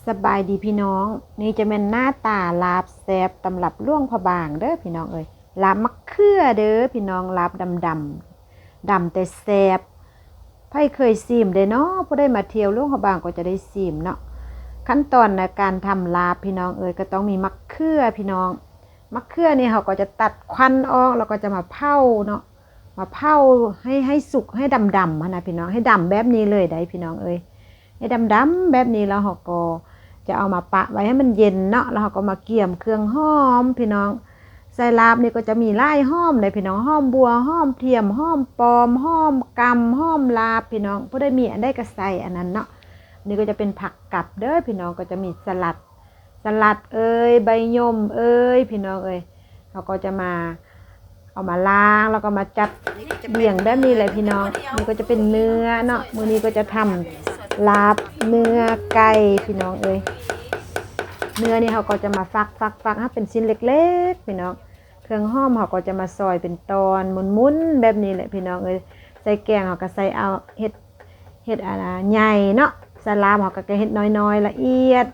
ສະບາຍດີພີ່ນ້ອງ, ນີ້ຈະແມ່ນໜ້າຕາລາບແຊບຕຳລັບຫຼວງພະບາງເດີພີ່ນ້ອງເອີຍ. ລາບໝາກເຂືອເດີພີ່ນ້ອງ, ລາບດຳໆ ດຳແຕ່ແຊບ. ໃຜເຄີຍຊີມເດເນາະ, ຜູ້ໃດມາທ່ຽວຫຼວງພະບາງກໍຈະໄດ້ຊີມເນາະ. ຂັ້ນຕອນໃນການທຳລາບພີ່ນ້ອງເອີຍ, ກໍຕ້ອງມີໝາກເຂືອພີ່ນ້ອງ. ໝາກເຂືອນີ້ເຮົາກໍຈະຕັດຄວັນອອກ ແລ້ວກໍຈະມາເຜົາເນາະ, ມາເຜົາໃຫ້ ໃຫ້ສຸກ ໃຫ້ດຳໆຫັ້ນນະພີ່ນ້ອງ, ໃຫ້ດຳແບບນີ້ເລີຍໄດ໋ພີ່ນ້ອງເອີຍ. ໃຫ້ດຳໆແບບນີ້ ແລ້ວເຮົາກໍຈະເອົາມາປະໄວ້ໃຫ້ມັນເຢັນເນາະ, ແລ້ວເຮົາກໍມາກຽມເຄື່ອງຫອມພີ່ນ້ອງ. ໃສ່ລາບນີ້ກໍຈະມີຫຼາຍຫອມເດ້ພີ່ນ້ອງ, ຫອມບົ່ວ ຫອມທຽມ ຫອມປ້ອມ ຫອມກຳ ຫອມລາບພີ່ນ້ອງ, ຜູ້ໃດມີອັນໃດກໍໃສ່ອັນນັ້ນເນາະ. ນີ້ກໍຈະເປັນຜັກກັບເດີພີ່ນ້ອງ, ກໍຈະມີສະຫຼັດ ສະຫຼັດເອີຍ ໃບຍົມເອີຍ ພີ່ນ້ອງເອີຍ. ເຮົາກໍຈະມາ ເອົາມາລ້າງ ແລ້ວກໍມາຈັດລຽງແບບນີ້ແຫຼະພີ່ນ້ອງ. ນີ້ກໍຈະເປັນເນື້ອເນາະ, ມື້ນີ້ກໍຈະທຳລາບເນື້ອໄກ່ພີ່ນ້ອງເອີຍ. ເນື້ອນີ້ເຮົາກໍຈະມາຝັກໆໆໃຫ້ເປັນຊິ້ນເລັກໆພີ່ນ້ອງ. ເຄື່ອງຫອມເຮົາກໍຈະມາຊອຍເປັນຕອນໝຸ່ນໆແບບນີ້ແຫຼະພີ່ນ້ອງເອີຍ. ໃສ່ແກງເຮົາກໍໃສ່ເອົາ ເຮັດ ເຮັດ ອັນ ໃຫຍ່ເນາະ, ໃສ່ລາບເຮົາກໍເຮັດນ້ອຍໆລະອຽດ.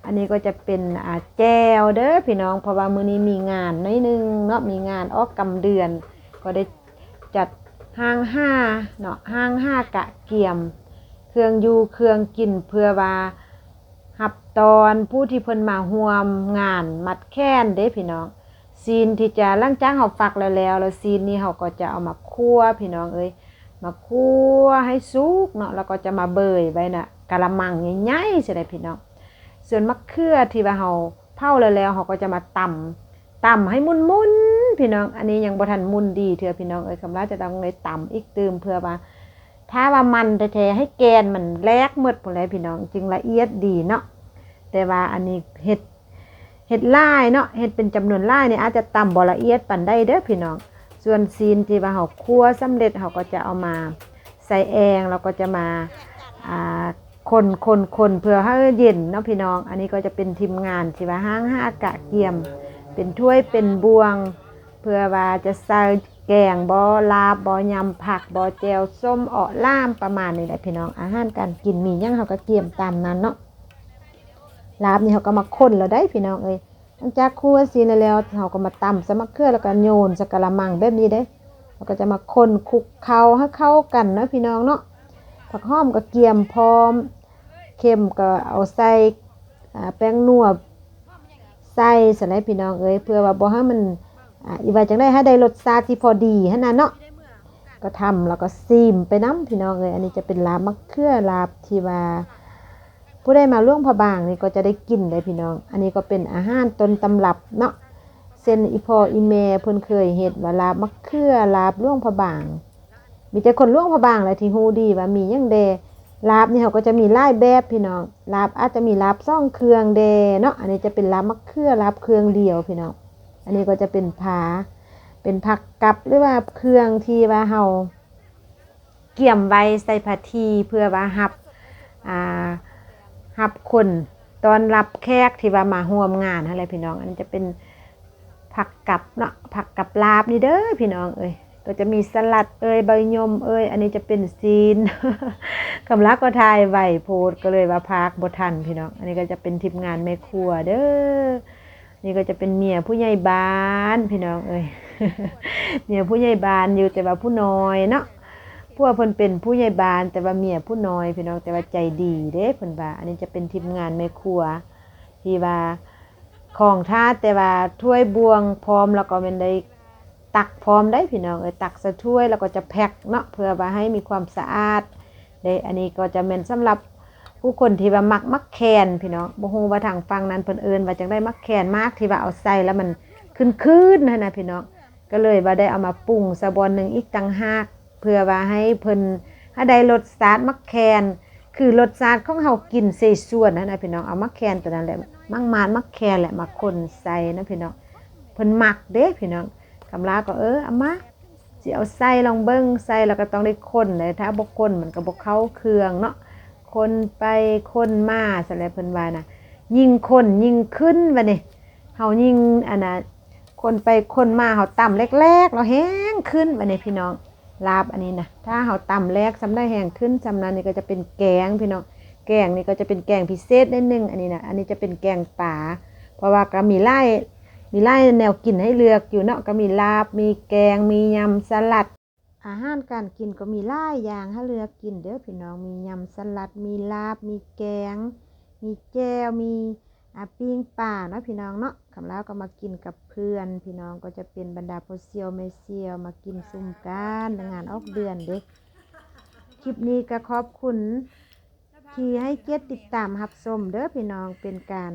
ອັນນີ້ກໍຈະເປັນ ອ່າ ແຈ່ວເດີພີ່ນ້ອງ, ເພາະວ່າມື້ນີ້ມີງານໜ້ອຍໜຶ່ງເນາະ, ມີງານອອກກຳເດືອນ, ກໍໄດ້ຈັດຫ້າງຫາເນາະ, ຫ້າງຫາກະກຽມເຄື່ອງຢູ່ເຄື່ອງກິນ ເພື່ອວ່າຮັບຕ້ອນຜູ້ທີ່ເພິ່ນມາຮ່ວມງານມັດແຂນເດ້ພີ່ນ້ອງ. ຊີ້ນທີ່ຈະ ຫຼັງຈາກເຮົາຝັກແລ້ວໆ ແລ້ວຊີ້ນນີ້ເຮົາກໍຈະເອົາມາຂົ້ວພີ່ນ້ອງເອີຍ, ມາຂົ້ວໃຫ້ສຸກເນາະ, ແລ້ວກໍຈະມາເບີຍໄວ້ນະກະລະມັງໃຫຍ່ໆຊິໄດ໋ພີ່ນ້ອງ. ສ່ວນໝາກເຂືອທີ່ວ່າເຮົາເຜົາແລ້ວໆ ເຮົາກໍຈະມາຕຳ ຕຳໃຫ້ໝຸ່ນໆພີ່ນ້ອງ. ອັນນີ້ຍັງບໍ່ທັນໝຸ່ນດີເທື່ອພີ່ນ້ອງເອີຍ, ຄຳລາຈະຕ້ອງໄດ້ຕຳອີກຕື່ມ ເພື່ອວ່າ ຖ້າວ່າມັນແທ້ໆ ໃຫ້ແກ່ນມັນແຫຼກໝົດພຸ້ນແຫຼະພີ່ນ້ອງ, ຈຶ່ງລະອຽດດີເນາະ. ແຕ່ວ່າອັນນີ້ເຮັດ ເຮັດຫຼາຍເນາະ, ເຮັດເປັນຈຳນວນຫຼາຍນີ້ ອາດຈະຕຳບໍ່ລະອຽດປານໃດເດີພີ່ນ້ອງ. ສ່ວນຊີ້ນທີ່ວ່າເຮົາຂົ້ວສຳເລັດ ເຮົາກໍຈະເອົາມາໃສ່ແອ່ງ ແລ້ວກໍຈະມາ ອ່າ ຄົນໆໆ ເພື່ອໃຫ້ເຢັນເນາະພີ່ນ້ອງ. ອັນນີ້ກໍຈະເປັນທີມງານທີ່ວ່າຫ້າງຫາກະກຽມ ເປັນຖ້ວຍເປັນບ່ວງ ເພື່ອວ່າຈະໃສ່ແກງບໍ ລາບບໍ ຍຳຜັກບໍ ແຈ່ວສົ້ມ ເອາະຫຼາມ ປະມານນີ້ແຫຼະພີ່ນ້ອງ. ອາຫານການກິນມີຫຍັງເຮົາກໍກຽມຕາມນັ້ນເນາະ. ລາບນີ້ເຮົາກໍມາຄົນແລ້ວໄດ໋ພີ່ນ້ອງເອີຍ. ຫຼັງຈາກຂົ້ວຊີ້ນແລ້ວ ເຮົາກໍມາຕຳໃສ່ໝາກເຂືອ ແລ້ວກໍໂຍນໃສ່ກະລະມັງແບບນີ້ເດ້. ເຮົາກໍຈະມາຄົນຄຸກເຄົ້າໃຫ້ເຂົ້າກັນເນາະພີ່ນ້ອງເນາະ. ຜັກຫອມກໍກຽມພ້ອມ, ເຂັມກໍເອົາໃສ່ ອ່າ ແປ້ງນົວໃສ່ຊັ້ນແຫຼະພີ່ນ້ອງເອີຍ, ເພື່ອວ່າບໍ່ໃຫ້ມັນ ອ່າ ອີວ່າຈັ່ງໃດ ໃຫ້ໄດ້ລົດຊາດທີ່ພໍດີຫັ້ນນະເນາະ. ກໍທຳແລ້ວກໍຊີມໄປນຳພີ່ນ້ອງເອີຍ. ອັນນີ້ຈະເປັນລາບໝາກເຂືອ ລາບທີ່ວ່າ ຜູ້ໃດມາຫຼວງພະບາງນີ້ກໍຈະໄດ້ກິນເດ້ພີ່ນ້ອງ. ອັນນີ້ກໍເປັນອາຫານຕົ້ນຕຳລັບເນາະ, ເຊັ່ນອີ່ພໍ່ອີ່ແມ່ເພິ່ນເຄີຍເຮັດວ່າ ລາບໝາກເຂືອ ລາບຫຼວງພະບາງ. ມີແຕ່ຄົນຫຼວງພະບາງແຫຼະທີ່ຮູ້ດີວ່າມີຫຍັງແດ່. ລາບນີ້ເຮົາກໍຈະມີຫຼາຍແບບພີ່ນ້ອງ, ລາບອາດຈະມີລາບສອງເຄື່ອງແດ່ເນາະ. ອັນນີ້ຈະເປັນລາບໝາກເຂືອ ລາບເຄື່ອງດຽວພີ່ນ້ອງ. ອັນນີ້ກໍຈະເປັນຜາ ເປັນຜັກກັບ ຫຼືວ່າເຄື່ອງທີ່ວ່າເຮົາ ກຽມໄວ້ໃສ່ພາທີ ເພື່ອວ່າຮັບ ອ່າ ຮັບຄົນ ຕ້ອນຮັບແຂກທີ່ວ່າມາຮ່ວມງານຫັ້ນແຫຼະພີ່ນ້ອງ. ອັນນີ້ຈະເປັນຜັກກັບເນາະ, ຜັກກັບລາບນີ້ເດີພີ່ນ້ອງເອີຍ. ກໍຈະມີສະຫຼັດເອີຍ ໃບຍົມເອີຍ. ອັນນີ້ຈະເປັນຊີ້ນ ຄຳລາກໍຖ່າຍໄວໂພດ ກໍເລີຍວ່າພາກບໍ່ທັນພີ່ນ້ອງ. ອັນນີ້ກໍຈະເປັນທີມງານແມ່ຄົວເດີ. ນີ້ກໍຈະເປັນເມຍຜູ້ໃຫຍ່ບ້ານພີ່ນ້ອງເອີຍ, ເມຍຜູ້ໃຫຍ່ບ້ານຢູ່ ແຕ່ວ່າຜູ້ນ້ອຍເນາະ. ຜົວເພິ່ນເປັນຜູ້ໃຫຍ່ບ້ານ ແຕ່ວ່າເມຍຜູ້ນ້ອຍພີ່ນ້ອງ, ແຕ່ວ່າໃຈດີເດ້ເພິ່ນວ່າ. ອັນນີ້ຈະເປັນທີມງານແມ່ຄົວ ທີ່ວ່າຂອງທາດ ແຕ່ວ່າຖ້ວຍບ່ວງພ້ອມ ແລ້ວກໍແມ່ນໄດ້ ຕັກພ້ອມໄດ໋ພີ່ນ້ອງເອີຍ, ຕັກໃສ່ຖ້ວຍ ແລ້ວກໍຈະແພັກເນາະ ເພື່ອວ່າໃຫ້ມີຄວາມສະອາດເດ້. ອັນນີ້ກໍຈະແມ່ນສຳລັບຜູ້ຄົນທີ່ວ່າມັກໝາກແຄນພີ່ນ້ອງ. ບໍ່ຮູ້ວ່າທາງຝັ່ງນັ້ນເພິ່ນເອີ້ນວ່າຈັ່ງໃດ, ໝາກແຄນ ໝາກທີ່ວ່າເອົາໃສ່ແລ້ວມັນຄືນໆຫັ້ນນະພີ່ນ້ອງ. ກໍເລີຍວ່າໄດ້ເອົາມາປຸງຊະບ່ອນໜຶ່ງອີກຕ່າງຫາກ ເພື່ອວ່າໃຫ້ເພິ່ນ ໃຫ້ໄດ້ລົດຊາດໝາກແຄນ ຄືລົດຊາດຂອງເຮົາກິນເສສວນຫັ້ນນະພີ່ນ້ອງ. ເອົາໝາກແຄນຕົວນັ້ນແຫຼະ ໝາກມາດໝາກແຄນແຫຼະ ມາຄົນໃສ່ນະພີ່ນ້ອງ. ເພິ່ນມັກເດ້ພີ່ນ້ອງ. ຄຳລາກໍ ເອີ ເອົາມາ ຊິເອົາໃສ່ລອງເບິ່ງ, ໃສ່ແລ້ວກໍຕ້ອງໄດ້ຄົນເດ້, ຖ້າບໍ່ຄົນມັນກໍບໍ່ເຂົ້າເຄື່ອງເນາະ. ຄົນໄປຄົນມາຊັ້ນແຫຼະເພິ່ນວ່ານະ, ຍິ່ງຄົນຍິ່ງຂຶ້ນບາດນີ້. ເຮົາຍິ່ງ ອັນນ່າ ຄົນໄປຄົນມາ ເຮົາຕຳແຫຼກໆ ແລ້ວແຮງຂຶ້ນບາດນີ້ພີ່ນ້ອງ. ລາບອັນນີ້ນະ ຖ້າເຮົາຕຳແຫຼກສ່ຳໃດແຮງຂຶ້ນສ່ຳນັ້ນ. ນີ້ກໍຈະເປັນແກງພີ່ນ້ອງ, ແ ແກງນີ້ກໍຈະເປັນແກງພິເສດໜ້ອຍໜຶ່ງ ອັນນີ້ນະ ອັນນີ້ຈະເປັນແກງປາ ເພາະວ່າກໍມີຫຼາຍ ມີຫຼາຍແນວກິນໃຫ້ເລືອກຢູ່ເນາະ ກໍມີລາບ ມີແກງ ມີຍຳສະລັດ ອາຫານການກິນກໍມີຫຼາຍຢ່າງໃຫ້ເລືອກກິນເດີ້ພີ່ນ້ອງ ມີຍຳສະລັດ ມີລາບ ມີແກງ ມີແຈ່ວ ມີ ອ່າ ປີ້ງປາເນາະພີ່ນ້ອງເນາະ ຄຳລາວກໍມາກິນກັບເພື່ອນ ພີ່ນ້ອງກໍຈະເປັນບັນດາພໍ່ສ່ຽວແມ່ສ່ຽວ ມາກິນຊຸມກັນໃນງານອອກເດືອນເດ້. ຄລິບນີ້ກໍຂອບຄຸນທີ່ໃຫ້ກຽດຕິດຕາມຮັບຊົມເດີ້ພີ່ນ້ອງ ເປັນການ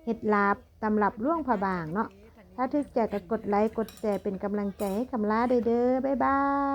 ເຮັດລາບຕຳລັບຫຼວງພະບາງເນາະ. ຖ້າຖືກໃຈກໍກົດໄລ ກົດແຊ ເປັນກຳລັງໃຈໃຫ້ຄຳລາໄດ້ເດີ້. ບາຍບາຍ.